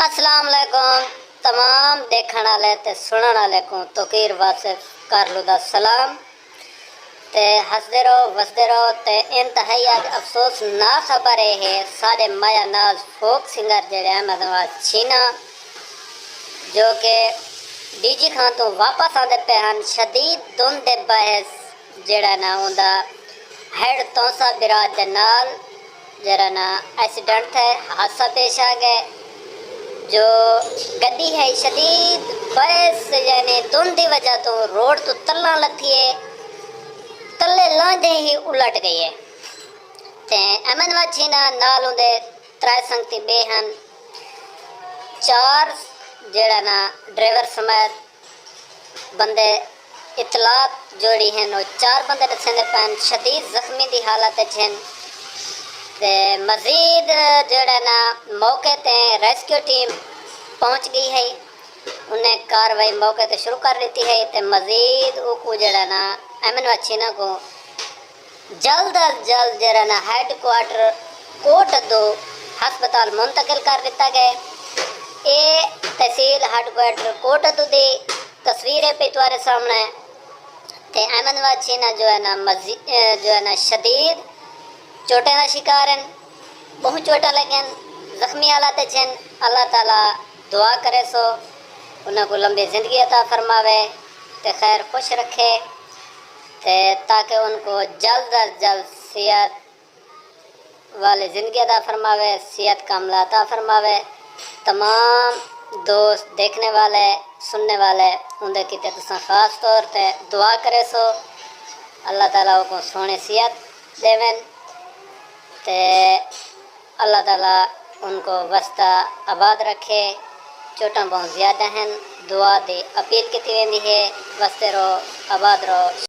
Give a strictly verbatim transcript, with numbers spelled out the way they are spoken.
السلام علیکم تمام ݙیکھݨ آلے تے سݨݨ آلے کوں توقیر واصف کارلو دا سلام۔ تے ہسدے رہو، وسدے رہو۔ تے انتہائی اڄ افسوسناک خبر اے ہے، ساݙے مایہ ناز فوک سنگر جیڑھے احمد نواز چھینا، جو کہ ڈی جی خان توں واپس آندے پئے ہن، شدید دھند دے باعث جیڑھا نا اوندا ہیڈ تونسہ برات دے نال جیڑھا نا ایکسیڈنٹ تھئے، حادثہ پیش آ ڳئے، جو گݙی ہے شدید برس یعنی دھند دی وجہ توں روڈ توں تلاں لتھی ہے، تلے لہندے ہی الٹ ڳئی ہے۔ تے ایمن وچ ہی نا نال اوندے ترائے سنگتی ٻئے ہن، چار جیڑھا نا ڈرائیور سمیت بندے اطلاعات جوڑی ہن، او چار بندے ݙسیندے پئن شدید زخمی دی حالت اچ ہن۔ تے مزید جیڑھا نا موقع تے ریسکیو ٹیم پہنچ ڳئی ہئی، انہیں کاروائی موقع تے شروع کر ݙتی ہئی تے مزید اوکوں جیڑھا نا ایمن وچ ہی نا کوں جلد از جلد جیڑھا نا ہیڈ کوارٹر کوٹ ادو ہسپتال منتقل کر ݙتا ڳئے۔ اے تحصیل ہیڈ کوارٹر کوٹ ادو دی تصویر ہے پئی تہاݙے سامݨے۔ تے ایمن واچی نا جو ہے نا مزی-، اے جو ہے نا شدید چوٹیں دا شکار ہن، ٻہوں چوٹاں لڳین، زخمی حالت اچ ہن۔ اللہ تعالیٰ دعا کریسو انہاں کوں لمبی زندگی عطا فرماوے تے خیر خوش رکھے۔ تے تاکہ ان کو جلد از جلد صحت والی زندگی عطا فرماوے، صحت کاملہ عطا فرماوے۔ تمام دوست، دیکھنے والے، سننے والے، اوندے کیتے تساں خاص طور تے دعا کریسو، اللہ تعالیٰ اوکوں سوہݨی صحت ݙیون تے اللہ تعالیٰ ان کو وسدا آباد رکھے۔ چوٹاں ٻہوں زیادہ ہن، دعا دی اپیل کیتی ویندی ہے۔ وسدے رہو، آباد رہو۔